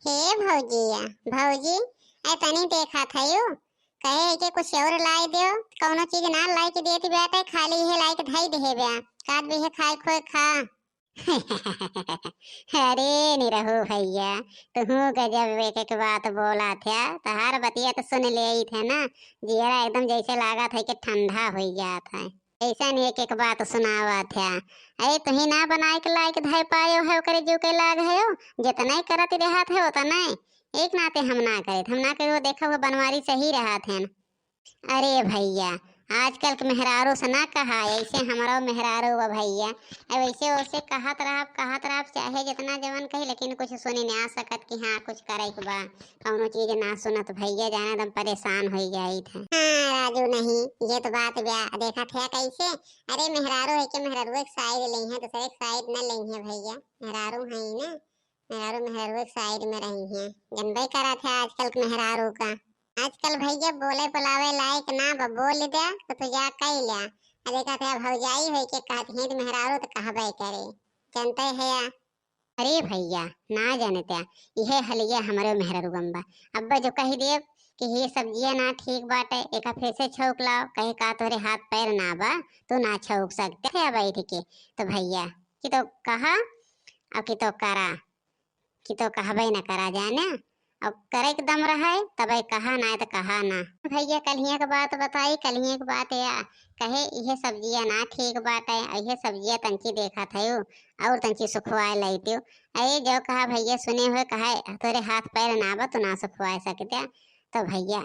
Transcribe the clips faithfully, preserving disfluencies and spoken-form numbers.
हे भौजिया, भौजी, ए तनी देखा थयू, कहे है कि कुछ और लाई देव, कौनो चीज ना लाई के देती बेटा, खाली इहे लाई के धई देहे बे, कात भी है खाए खोए खा। अरे निरहू भैया, तुहू गजब एक एक बात बोला थ्या, तहार बतिया तो सुन लेइत है ना, जियरा एकदम जैसे लागत है कि ठंडा हो जात है। ऐसन एक एक बात सुनावत है। अरे तुही ना बनाए के लायक धय पायो है, ओकरे जो के लाग है, जितना ही करत रहत है उतना ही। एक नाते हम ना करे, हम ना करे, वो देखा वो बनवारी सही रहत है। अरे भैया, आजकल के मेहरारू से ना कहा, ऐसे हमारो मेहरारू बा भैया। अब ऐसे वैसे कहत रहब, कहत रहब, चाहे जितना जवन कही, लेकिन कुछ सुने ना सकत कि हाँ कुछ करे के बा। कौनो चीज ना सुनत भैया, जाने दम परेशान हो जाइत है। हाँ राजू, नहीं, ये तो बात बा, देखा थे कैसे। अरे मेहरारू है कि मेहरारू एक साइड ले हैं, दूसरे एक साइड न ले हैं भैया, मेहरारू है ना, मेहरारू मेहरारू एक साइड में रही हैं। जनबे करा थे आजकल के मेहरारू का, आजकल भैया बोले बुलावे लायक ना बा, बोल दे तो तू जा कह लिया। अरे देखा थे भौजाई है के कहत हैं तो मेहरारू तो कहबे करे, जनते है या। अरे भैया, ना जनत्या, इहे हलिया हमरे मेहररुआ में बा। अब्बा जो कही देब कि ये सब्जिया ना ठीक बाटे, एका फिर से छौक लाओ, कहे का तोरे हाथ पैर ना बा, तू ना छौक सकते है बैठ के। तो भैया, कि तो कहा, अब कि तो करा, कि तो कहबे न करा जाने। अब करे के दम रहे तबे कहा, ना तो कहा ना। भैया कल्हिया के बात बताई, कल्हिया के बात या कहे, इहे सब्जिया ना ठीक बाटे, इहे सब्जिया तंची देखत हयू, और तंची सुखवाए लैतियो। अरे जो कहा भैया सुने हुए कहे, तोरे हाथ पैर ना बा, तू ना सुखवाए सकते। तो भैया,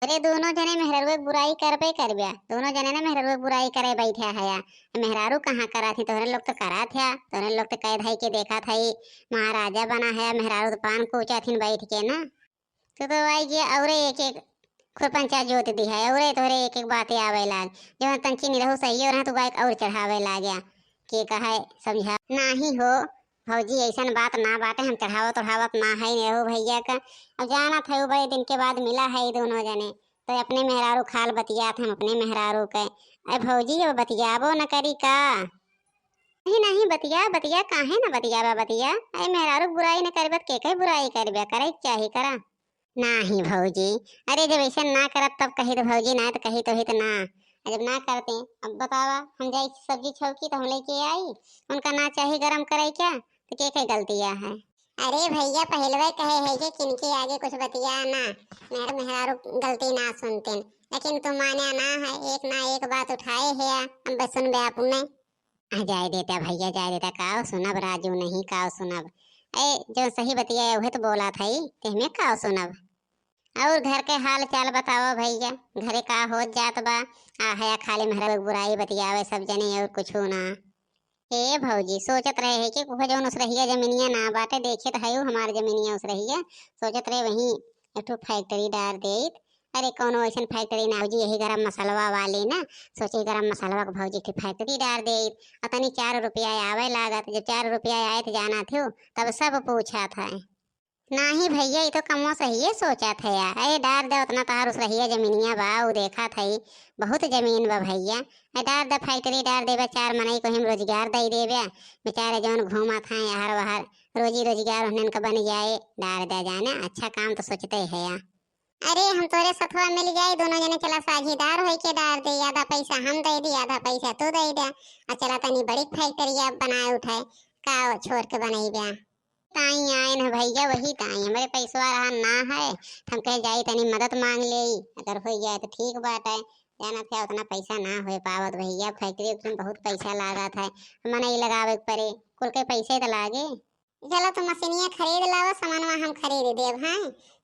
अरे दोनों जने मेहरारू के बुराई करबे करबे, दोनों जने ने मेहरारू के बुराई करे बैठे है। मेहरारू कहाँ करा थी, तोहरे लोग तो करा थे, तोहरे लोग तो कह धाई के देखा था, महाराजा बना है, मेहरारू तो पान कोचा थीन बैठ के ना। तो तो आई गया, औरे एक एक खुरपंचा जोत दी है, औरे तोहरे एक एक बातें आवे लाग, जो तंची निरहू सही हो रहा, तू बाइक और चढ़ावे लाग गया। के कहे समझा, नाही हो भौजी, ऐसन बात ना बाटे, हम चढ़ावत ओढ़ावत ना है निरहू भैया का। अब जानत है, बड़े दिन के बाद मिला है ई दोनों जने, तो अपने मेहरारू खाल बतियात हम अपने मेहरारू के। अरे भौजी, अब बतियाबो न करी का? नहीं, नहीं, बतिया, बतिया, काहे न बतियाबा बतिया? अरे मेहरारू के बुराई न करबे, त के कहे बुराई करबे? करे के चाही, करा। नाही भौजी, अरे जब ऐसे ना करत तब कही तो भौजी, ना तो कही तो हित ना। आ जब ना करते, अब बतावा, हम जाई सब्जी छौकी तो हम लेके आई, उनका ना चाही गरम करे क्या, तो के के गलतिया है? अरे भैया, पहलवे कहे है कि किनके आगे कुछ बतिया ना, मेहर मेहरारू गलती ना सुनते, लेकिन तू मान्या ना है, एक ना एक बात उठाए है, हम बस सुनबे अपने। आ, जाए देता भैया, जाए देता, काव सुनब राजू, नहीं काव सुनब। ए, जो सही बतिया है, उहे तो बोला था, तेहमे काव सुनब। और घर के हाल चाल बताओ भैया, घरे का होत जात बा? आ है खाली मेहरा लोग बुराई बतियावे सब जने, और कुछ ना। ए भौजी, सोचत रहे है कि कुछ जौन उसरहिया जमीनिया ना बाटे, देखे तो है हमार जमीनिया उसरहिया, सोचत रहे वहीं एक ठो फैक्ट्री डार देत। अरे कौनो ऐसन फैक्ट्री ना हो जी, यही गरम मसलवा वाली ना, सोचे गरम मसलवा के भौजी के फैक्ट्री डार दे। और तनी चार रुपया आवे लागत, जब चार रुपया आए तो जाना थे, तब सब पूछा था। नाही भैया, ये तो कमो सही है सोचा था यार। अरे डार दे, उतना तहार उसरहिया जमीनिया बा, उ देखा था, बहुत जमीन बा भैया। अरे डार दे, फैक्ट्री डार देबे, चार मनई को हम रोजगार दे देबे, बेचारे जौन घूमत हैं यार वहार, रोजी रोजगार उन्हन का बन जाए। डार दे जाने, अच्छा काम तो सोचते है यार। अरे हम तोरे सथवा मिल जाई, दोनों जने चला साझीदार होई के डार दे, आधा पैसा हम दे दी, आधा पैसा तू दे दे, और चला तनी बड़ी फैक्ट्रिया बनाए उठाए, का छोड़ के बनई बे। ताई आए न भैया, वही ताई हमरे पैसवा रहा ना है, त हम कहे जाई तनी मदद मांग लेई, अगर हो जाए तो ठीक बात है। जाना था उतना पैसा ना हो पावत भैया, फैक्ट्री में बहुत पैसा लागत है, मनई लगावे के पड़े, कुल के पैसे तो लागे। चलो तो मशीनिया खरीद लावा, सामानवा हम खरीद देब, हैं?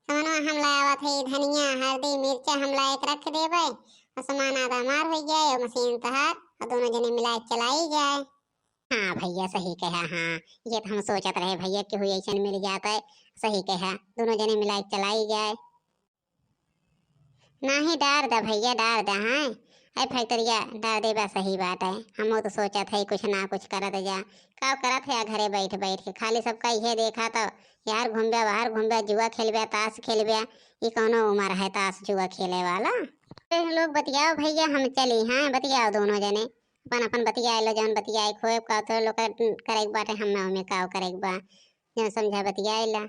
सामानवा हम लावत है, धनिया, हल्दी, मिर्चा हम लाए के रख देबे, और सामान आधा हमार हो जाए और मशीन तहार, और दोनों जने मिला के चलाई जाए। हाँ भैया, सही कहा, हाँ, ये तो हम सोचत रहे भैया कि हुई ऐसन मिल जाता है, सही कहा, दोनों जने मिला के चलाई जाए। नाही, डार दा भैया, डार दा, हाँ। ऐ फैक्ट्रिया डार देबा, सही बात है। हमहू तो सोचत है कुछ ना कुछ करत जा। का करत है घरे बैठ बैठ के? खाली सबका इहे देखा तो, यार घूमबे, बाहर घूमबे, जुआ खेलबे, ताश खेलबे। ई कौनो उम्र है ताश जुआ खेले वाला? ए, लोग बतियाओ भैया, हम चली, हाँ, बतियाओ दोनों जने। अपन अपन बतियाए लो, जौन बतियाए खोए का तो लोग करे के बाटे, हम में का करे के बा। जौन समझा बतियाए ला।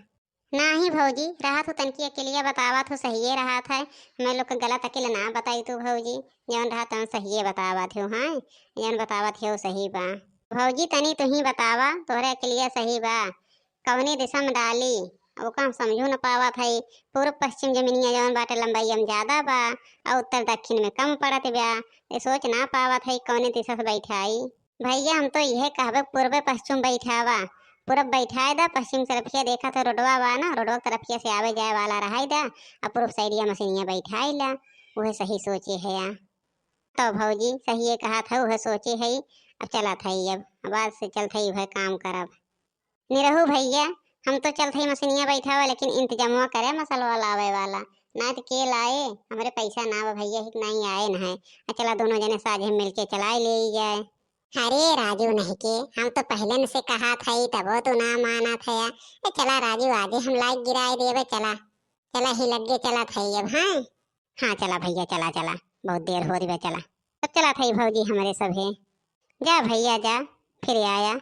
नाही भौजी, रहत हो तनकी अकेलिया बतावत हो, सहिए रहत है। मैं लोग के गलत अकेले ना बताई तू भौजी, जौन रहत तौन सहिए बतावत हो, हाँ, जौन बतावत हो सही बा। भौजी तनी तुही बतावा, तोहरे अकेलिया सही बा, कवने दिशा में डाली, ओका हम समझू न पावत है। पूर्व पश्चिम जमीनिया जौन बाटे लंबाई में ज्यादा बा, और उत्तर दक्षिण में कम पड़त बा। ये सोच ना पावत है कौने दिशा से बैठाई। भैया हम तो यह कहबे पूर्व पश्चिम बैठावा, पूरब बैठाए दा, पश्चिम तरफिया देखा तो रोडवा बा ना, रोडवा तरफिया से आवे जाए वाला रहाई दा, और पूर्व साइडिया मशीनिया बैठाई ला, वह सही सोचे है या। तो भौजी सही ये कहा था, वह सोचे है। अब चला था अब, अब आज से चल था वह काम करब। निरहू भैया, हम तो चल था मशीनिया बैठावा, लेकिन इंतजामवा करे मसलवा लावे वाला, ना तो के लाए, हमरे पैसा ना बा भैया, हिक नहीं आए न है। आ चला दोनों जने साझे मिलके चलाई ले जाए। अरे राजू नहीं के, हम तो पहले न से कहा था ही, तबो तू ना माना था या। ए चला राजू, आजे हम लाइक गिराए देबे, चला, चला ही लग गे, चला था ही अब, हाँ। हाँ चला भैया, चला चला, बहुत देर हो रही बा, चला। तब चला था ही भौजी हमरे सब है। जा भैया जा, फिर आया।